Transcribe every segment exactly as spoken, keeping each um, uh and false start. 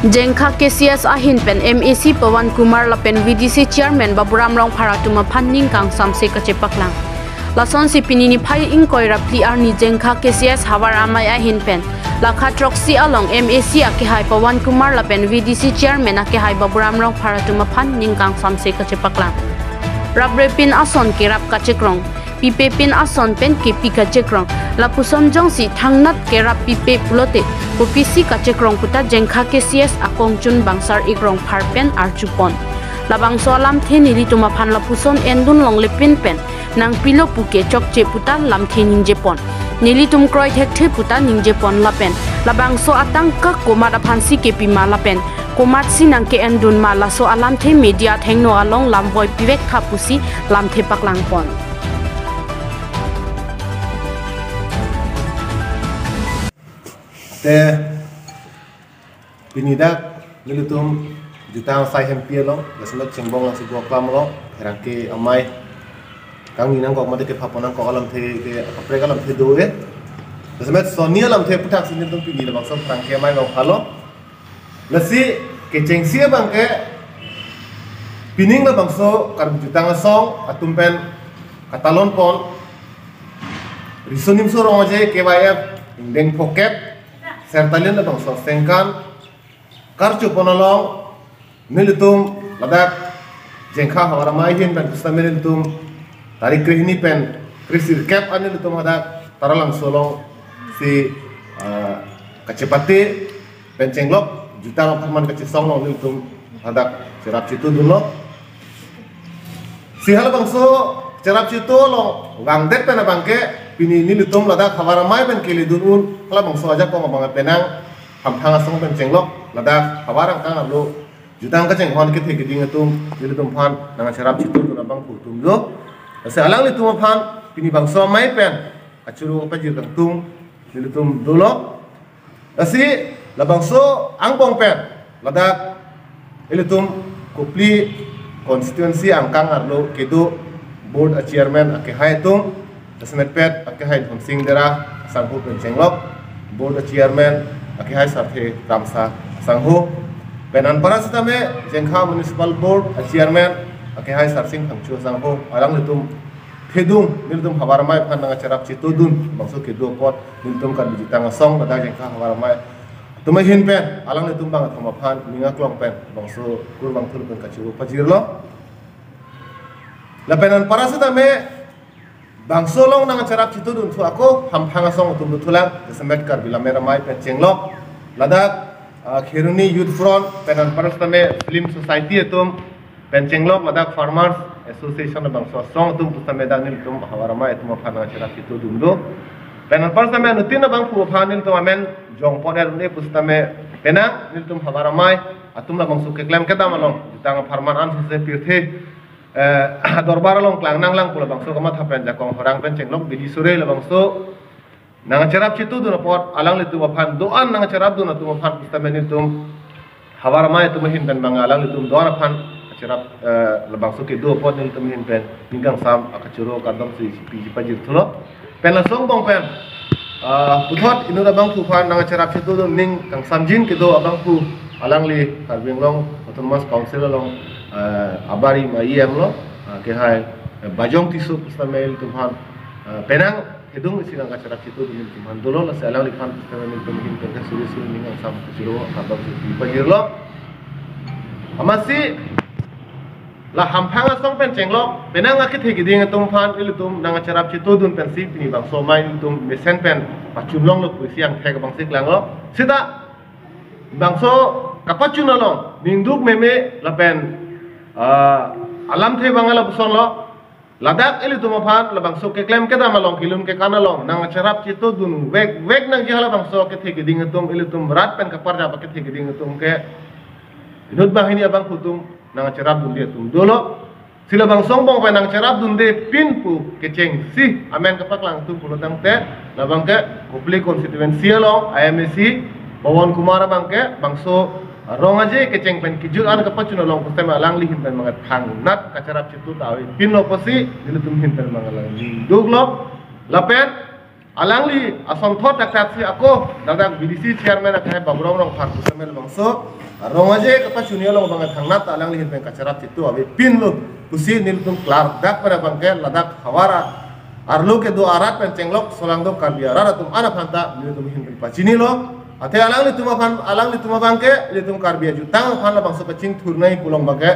Jengkha K C S ahin pen M A C Pawan Kumar lapen V D C Chairman Baburam Rongphar atum aphan ning kangsamse kachepaklang. Lasonsi pini niphai ingkoi ra phli arni Jengkha K C S Havar Amei ahin pen lakha throksi along M A C akehai Pawan Kumar lapen V D C Chairman akehai Baburam Rongphar atum aphan ning kangsamse kachepaklang. Raprepin ason kerap kachekrong, pipepin ason pen kepi kachekrong, lapuson jongsi thangnat kerap pipe pulote kopisi kachekrong puta Jengkha K C S akongchun Bangsar-ik Rongphar pen arjupon. Labangso alamthe nelitum aphan lapuson endun longlepin pen nangpilo puke chokche puta lamthe ningjepon. Nelitum kroi thekthe puta ningjepon lapen labangso atangka komat aphansi kepima lapen komatsi nangke-endun ma, laso alamthe media athengno along lamvoi pivek tha pusi lamthe paklangpon. Te pini dak nelitum jutang asai hempi along, jasemet chengbong langsi goklam along, pherangke amei kangni nangkok mate kepha pon nangkok alamthe ke kaprek alamthe do-e. Jasemet sonni alamthe aputhaksi nelitum pini labangso pherangke amei along phalo. Lasi kechengsi abangke pining labangso Karbi Jutang Asong atum pen katalon pon Riso Nimso Rong Aje K Y F ingdeng phoket sertalin labangso sengkan karchupon along nelitum ladak Jengkha Havar Amei ahin pen pusitame nelitum tarik krehini pen kresirkep an nelitum ladak Taralangso alongsi, ah, kachepate pen chenglok jutang apharman kachesong along nelitum ladak cherap chetudunlo. Si halabangso cherap chetu along vangdet pen abangke pini nelitum ladak Havar Amei pen keledun un halabangso ajakong abang penang Hamphang Asong pen chenglok ladak havar angkang arlo jutang kachinghon kethe keding atum nelitum aphan nangcherap chetudun abangphu atum do. Lasi alanglitum aphan pini bangso amei pen kachoro pajir kangtung nelitum dolo. Lasi labangso angbong pen ladak ilitum Kopili constituency angkang arlo kedo board a chairman akehai atum, jasemetpet akehai Dhonsing Dera asangho pen chenglok, board a chairman akehai Sarthe Kramsa asangho, pen anparta sitame Jengkha Municipal Board a chairman akehai Sarsing Phangcho asangho, alanglitum thedung nelitum Havar Amei aphan nangcherap chetudun bangso kedo apot nelitum Karbi Jutang Asong ladak Jengkha Havar Amei atum ahin pen alanglitum bangkethom aphan ning aklong pen bangso kurvangthu pen kachoro pajirlo. Lapen anparta sitame bangso along nangcherap chetudun thu ako Hamphang Asong atum dothulang, jasemet Karbi Lammet Amei pen chenglok, ladak, ah, Kheroni Youth Front pen anparta sitame Film Society atum pen chenglok, ladak Farmers Association labangso asong atum pusitame dak nelitum Havar Amei atum aphan nangcherap chetudun do. Pen anparta sitame anuttin abangphu aphan nelitum amen jongpon er un-e pusitame penang nelitum Havar Amei atum labangso keklem kedam along jutang apharman ansose pirthe, eh, dorbar along klang nanglang pu labangso kamatha pen jakong horang pen chenglok bidi sore labangso nangcherap chetudun apot alanglitum aphan do-an nangcherapdun atum aphan pusitame nelitum Havar Amei atum ahin pen bang alanglitum do-an aphan cherap, eh, labangso kedo apot nelitum ahin pen ning kangsam akachoro kardom si piji pajirthulo. Pen laso angbong pen, ah, puthot inut abangphu aphan nangcherap chetudun ning kangsamjin kedo abangphu alangli Karbi Anglong Autonomous Council along, eh, abari ma E M lo, ah, kehai, eh, Bajong Tisso pusitame ilitum aphan, eh, penang thedung isi nangcherap chetudun nelitum aphan dolo, lasi alangliphan pusitame nelitum ahin pen suri suri ning kangsam kachoro kardom si piji pajirlo. Amatsi la Hamphang Asong pen chenglok penang akethe keding atum aphan ilitum nangcherap chetudun pensi pini bangso amei ilitum mesen pen pachun longlo pusi angthek abangsi klanglo. Sita bangso kapachun along ningduk meme lapen, ah, alamthe bang lapuson lo. Ladak ilitum aphan labangso keklem kedam along kelun kekan along nangcherap chetudun vek vek nangji halabangso akethe keding atum, ilitum rat pen kaparjap akethe keding atum ke inut banghini abangphu atum nangcherapdunde atum dolo. Si labangso angbong pen nangcherapdunde pin pu kechengsi amen kapaklang atum pulo tangte labangke Kopili constituency along I M A C Pawan Kumar abangke bangso Rong Aje kecheng pen kejut an kapachun along pusitame alangli ahin pen bang thangnat kacherap chetu ta avepinlo pusi nelitum ahin pen bang alangli duklo. Lapen Alangli asonthot dak dak si ako dak dak B D C chairman akhai Baburam Rongphar pusitame labangso Rong Aje kapachini along abang thangnat alangli ahin pen kacherap chitu avepinlo pusi nelitum klardak pen abangke ladak havar arlo kedo arat pen chenglok solangdo Karbi arat atum an aphan ta nelitum ahin pen pachinilo. Athe alanglitum aphan, alanglitum abangke ilitum Karbi ajutang aphan labangso kachingthurnei pu along abangke,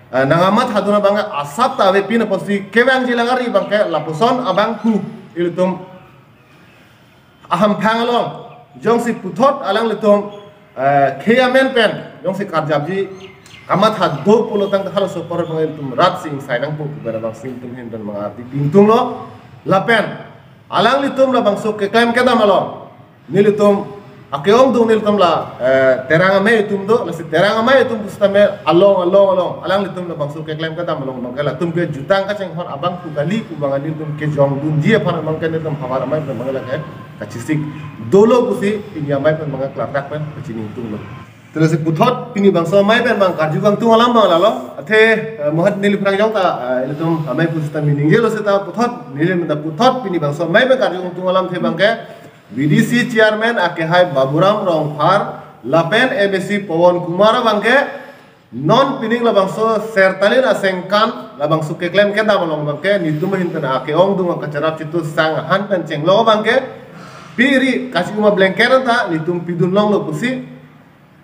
eh, nang amat hadun abangke asap ta avepin apotsi kevangji lang ari abangke lapuson abangphu ilitum ahamphang along jongsi puthot alanglitum, eh, khei amen pen jongsi karjapji kamatha do pulo tangte halaso apor abang ilitum rat si ingsai nangpo pu pen abang si ilitum ahin pen mangardi pingtunglo. Lapen alanglitum labangso keklem kedam along nelitum ake-ongdung nelitum la, eh, Terang Amei atum do, lasi Terang Amei atum pusitame along along along alanglitum labangso keklem kedam along abangke latum ke jutang kachinghon abangphu kali pu abang nelitum kejongdunji aphan abangke nelitum havar amei pen abangke lake kachesik dolo pusi pini amei pen abangke klardak pen kachiningtunglo. Te lasi puthot pini bangso amei pen abang karju kangtung alam abang lalo. Athe, eh, mohat neli phrang jong ta, eh, ilitum amei pusitame ningjelo seta puthot neli menta puthot pini bangso amei pen karju kangtung alamthe abangke B D C chairman akhai Baburam Rongphar lapen M A C Pawan Kumar abangke non pining labangso Sertalin asengkan labangso keklem kedam along abangke nelitum ahin pen ake-ongdung kacherap chitu sang ahan pen chenglok abangke piri kachima blanket ta nelitum pidun longlo pusi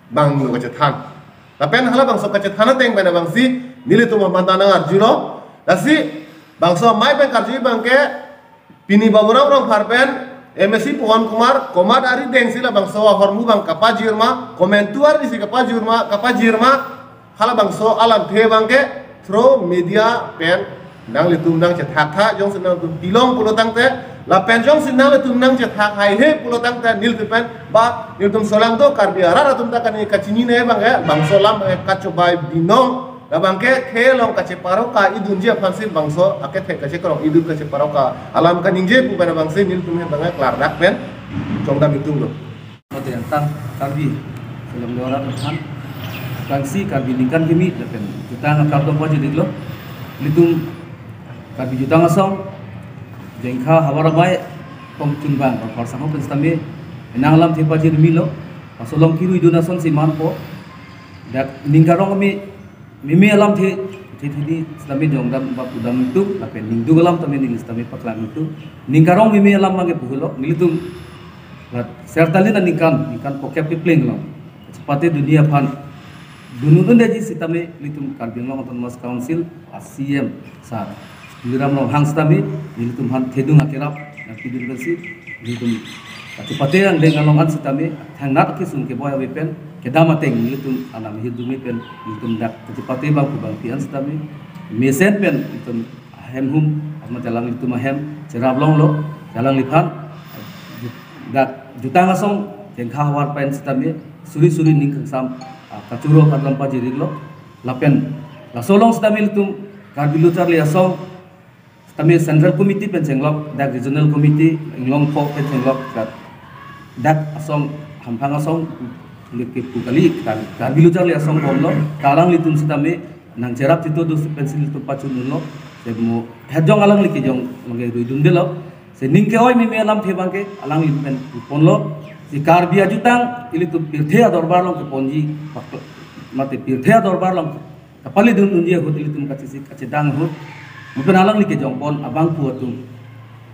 banglo kachethan. Lapen halabangso kachethan ateng pen abang si nelitum aphan ta nangarjulo. Lasi bangso amei pen karju abangke pini Baburam Rongphar pen M A C Pawan Kumar komat arideng si labangso ahormu abang kapajirma, komantu arni si kapajirma, kapajirma, halabangso alamthe abangke through media pen nanglitum nangchethak tha, jongsi nangtum pilong pulo tangte, lapen jongsi nanglitum nangchethak haihe pulo tangte nelitum pen ba nelitum solangdo Karbi arat atum ta kani kachinine abangke bangso alam abangke kachobai binong, labangke khei along kacheparoka idunji aphan si bangso akethek kachekrong idun kacheparoka alam kaningje pu pen abang si nelitum ahin abangke klardak pen chongdam ingtunglo. Mate angtan Karbi solangdo arat aphan, bangsi Karbi ningkan kimi lapen jutang akardom pajiriklo. Ilitum Karbi jutang asong Jengkha havar amei kongchunbang Rongphar sangho pen sitame nang alamthe pajirmilo. Pasolong kiru idun ason si manpo. Dak ning karong kami meme alamthe, the the di sitame jongdam ba pudam ingtung, lapen ningduk alam tame neli sitame paklang ingtung. Ning karong meme alam abangke pulo, nelitum la Sertalin aningkan, ningkan phokep kepling lo. Chepate dunia aphan dunun dundeji sitame nelitum Karbi Anglong Autonomous Council a C M sir Tuliram Ronghang sitame nelitum aphan thedung akerap nangpidun pensi nelitum kachepate angdeng along an sitame thangnat akesung keboi ave pen kedam ateng nelitum anam hirdumi pen nelitum dak kachepate bangphu bangphi an sitame mesen pen nelitum ahem hum, amat jalang nelitum ahem cherap longlo, jalang liphan dak jutang asong Jengkha havar pen sitame suri suri ning kangsam, ah, kachoro kardom pajiriklo. Lapen laso along sitame nelitum Karbi Lo Charli Asong sitame Central Committee pen chenglok, dak Regional Committee inglong pho pen chenglok, dak, dak asong hamphang asong leke pu kali, Kar-, Karbi Lo Charli Asong bomlo, ta alanglitum sitame nangcherap chitu do pensi nelitum pachun unlo, semo hejong alangli kejong abangke ruidundelo, si ning ke-oi meme alamthe abangke alangli pen ponlo, si Karbi ajutang ilitum pirthe adorbar along keponji, mate pirthe adorbar along kapalidun unji ahut ilitum kachesik kachedang ahut, mo pen alangli kejong pon abangphu atum.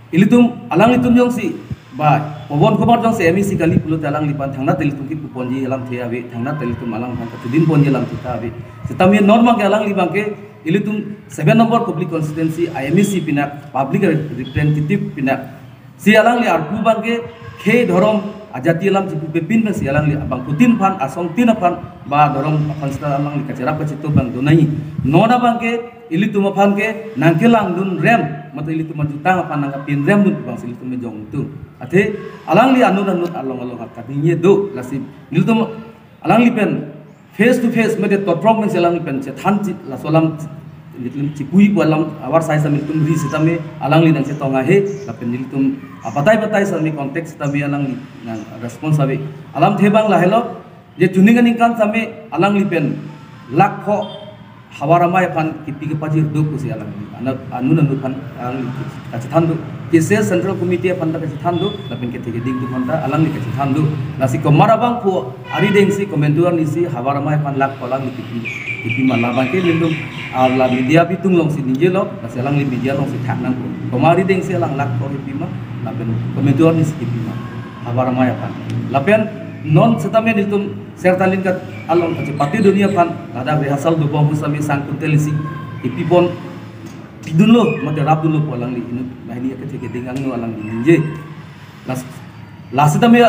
Ilitum, alanglitum jongsi, ba, Pawan Kumar jongsi M A C kali pulote alangliphan thangnat ilitum kipu ponji alamthe ave, thangnat ilitum alangphan kachudin ponji alamthe ta ave. Sitame non abangke alangli abangke, ilitum seven number public constituency I M A C pinak, public representative pinak. Si alangli arpu abangke, khei dhorom ajati alam chipupe pin pensi alangli abangphutin aphan, asongtin aphan, ba dhorom aphan sita alangli kacherap kachitu abang donai. Non abangke, ilitum aphan ke nangkelangdun rem, mate ilitum ajutang aphan nangkapinremdun abangsi ilitum mejong tu. Athe alangli anut anut along along akadingje do, lasi nelitum alangli pen face to face mate totrok pensi alangli pen chethan chi, laso alam nelitum chipui pu alam avar sai sitame nelitum ri sitame alangli nangchetong ahe, lapen nelitum abatai batai sitame contact sitame alangli nang response ave. Alamthe abang lahelo, je chuning aningkan sitame alangli pen lakh pho havar amei aphan kipi kepajir do pusi alangli. Ana, anut anut aphan alangli kachethan do. K C S Central Committee aphan ta kachethan do, lapen kethe keding atum aphan ta alangli kachethan do. Lasi komat abangphu arideng si, komantu arni si, Havar Amei aphan lakh ko alangli kipi, kipi ma, labang ke nelitum, ah, la media bitung along si ningjelo, lasi alangli media along si thak nangkok. Komat arideng si alang lakh ko kipi ma, lapen komantu arni si kipi ma, Havar Amei aphan. Lapen non setame nelitum Sertalin kat along kachepate dun aphan, ladak rehearsal dobom hu setame sang kuntel isi kipipon, pidunlo, mate rapdunlo pu alangli inut banghini akethe keding angno alangli ningje. Las, lasi tame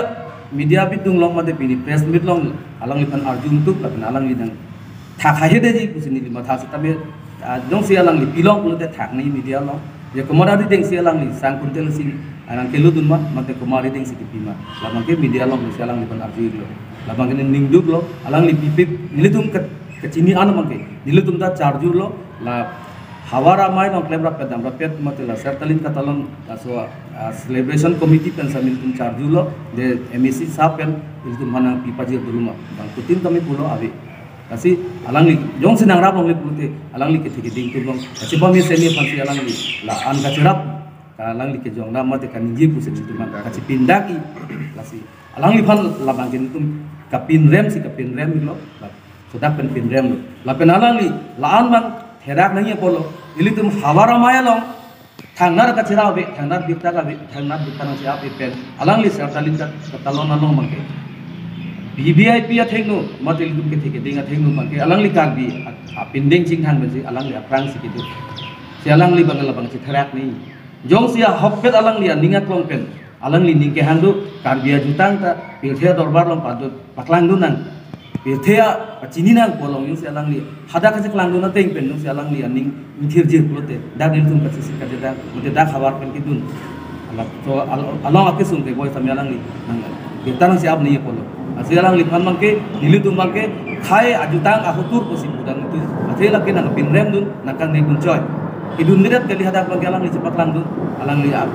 media bitung along mate pini press meet along alangliphan arju tuk, lapen alangli nangthak haihe detji pusi neli matha setame, ah, jongsi alangli pilong pulote thak nangji media along. Ya komat arideng si alangli sang kuntel si, ah, nangkelodun ma, mate komat arideng si kipi ma, labang ke media along si alangliphan arju-iklo. Labang ke ningduklo, alangli pipip, nelitum ke, kachini an abang ke, nelitum ta charjulo, la Havar Amei along klem rapet dam rapet mate la Sertalin kat along, laso, ah, celebration committee pen setame nelitum charjulo, de M A C sahab pen nelitum aphan nangpi pajir dolo ma, bangphutin tame pulo ave. Lasi alangli jongsi nangrap longle pulote, alangli kethe keding atum along kachepamesen aphan si alangli la-an kacherap, alangli kejong dam mate kaningje pusi nelitum aphan kachepindak-i. Lasi alangliphan labang ke nelitum kapinrem si kapinrem-iklo, la sodak pen pinremlo. Lapen alangli la-an abang therak nangji apotlo, ilitum Havar Amei along thangnat kachirap ave, thangnat birta ave, thangnat birta nangsi ap pen alangli Sertalin kat katalon along abang ke V V I P athengno, mate ilitum kethe keding athengno abang ke alangli Karbi a, apindeng chinghang pensi alangli aphrang si kedo. Si alangli abang labang chetherak nangji. Jongsi ahokpet alangli aning aklong pen alangli ning kehang do, Karbi ajutang ta pirthe adorbar along padun, paklangdun nang, pirthe apachini nang pu along jongsi alangli hadak kacheklangdun ateng pen jongsi alangli aning ingthirji pulote, dak nelitum kachesik kachedang, mate dak havar pen kedun, alak, so, al-, along akesung ke boi setame alangli nang, birta nangsi ap nangji apotlo. Lasi alangliphan abang ke, nelitum abang ke, khei ajutang ahotur pusi pudam itu, athe lake nangpinremdun, nangkangnedun choi. Kedundedet kali, hadak abang ke alangli chepaklangdun, alangli ap,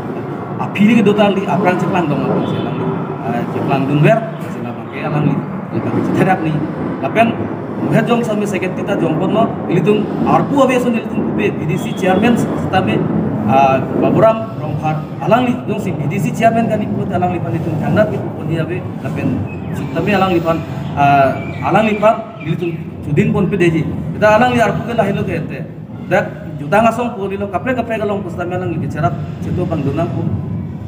aphi kedo ta alangli aphrang cheklangdun abang si alangli, ah, cheklangdunver, lasi labang ke alangli, labang ke chetherak nangji. Lapen muhet jong setame secretary ta jongponlo, ilitum arpu ave ason ilitum pupe, V D C chairman setame, ah, Baburam Rongphar, alangli jongsi V D C chairman kali pulote alangliphan ilitum thangnat kipu ponji ave, lapen setame alangliphan, ah, alangliphan ilitum chudin ponpe detji. Seta alangli arpu ke lahelo ke ente. Dak jutang asong pu rilo, kaprek kaprek along pu setame alangli kecherap chetu abang dun nangpo.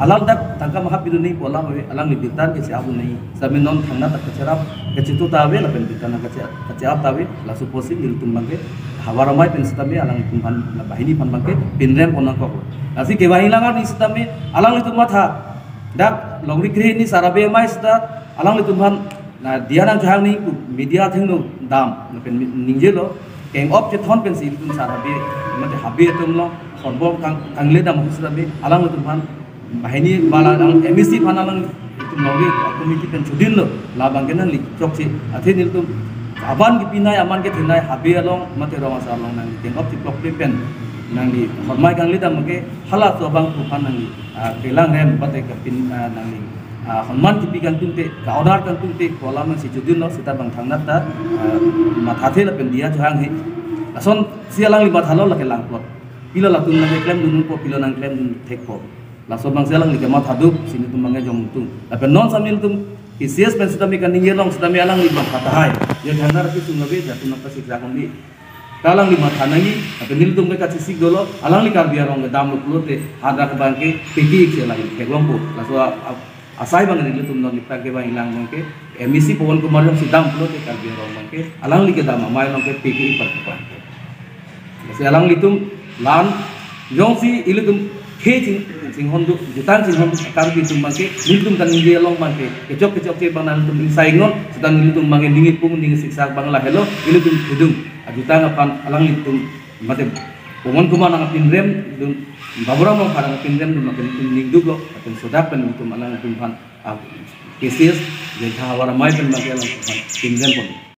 Alal dak tangka mahap pidun nangji pu alam ave, alangli birta ke si ap nangji. Setame non thangnat ta kacherap, kachetu ta ave, lapen birta nang kache, kache-ap ta ave, laso apotsi nelitum abang ke Havar Amei pen setame alanglitum aphan, banghini aphan abang ke pinrem pon nangkok. Lasi kevangji langar ni setame alanglitum matha, dak longri kre ni sar abe amei seta alanglitum aphan na diya nangkehang nangji pu media athengno dam, lapen mi-, ningjelo, keng-op chethon pensi ilitum sar habe, mate habe atum along, horbom kang, kangle dam ahut setame, alanglitum aphan, banghini bala along, M A C aphan alanglitum along, committee pen chudinlo, labang ke nangli chokche, athe nelitum, aban kepinei, aman kethenei, habe along, mate rong asar along nangli, keng-op cheplokple pen, nangli, hormai kangle dam ke, halaso abangphu aphan nangli, ah, kelang rem, mate kapin, ah, nangli, ah, honman kipi kangtung te, ka-order kangtung te, pu alam nangsi chudinlo, seta abang thangnat ta, ah, mathathe lapen diya chohanghe. Lasonsi alangli mathalo lake langplot. Pilo latum nangklemdunpo, pilo nangklemdun thekpo. Laso abangsi alangli kematha do, si nelitum abang jongtung. Lapen non setame nelitum K C S pen setame kaningje along setame alangli matha tahai. Ya thangnat kesung ave, jatu nangkasik jakong di. Alangli matha nangji, lapen nelitum ke kachesik dolo, alangli Karbi arong kedamlo pulote, hadak abang ke, piki ik si alangli theklongpo. Laso a, a, asai abang nelitum non niptak kevang ilang abang ke, M A C Pawan Kumar jongsi dam pulote Karbi arong abang ke, alangli kedam amei along ke piki ik parkupa. Lasi alanglitum la-an, jongsi ilitum khei ching, chinghon do, jutang chinghon do, Karbi atum abang ke, nelitum kaningje along abang ke, kechok kechokche abang nangtum ingsai ingnon, seta nelitum abang ke ning ipung, ning siksak abang lahelo, ilitum kedung, ajutang aphan alanglitum, mate, Pawan Kumar nangpinremdun, Baburam Rongphar nangpinremdun, mate nelitum ningduklo, lapen sodak pen nelitum alanglitum aphan, ah, K C S, Jengkha Havar Amei pen abang ke alanglitum aphan pinrem pon.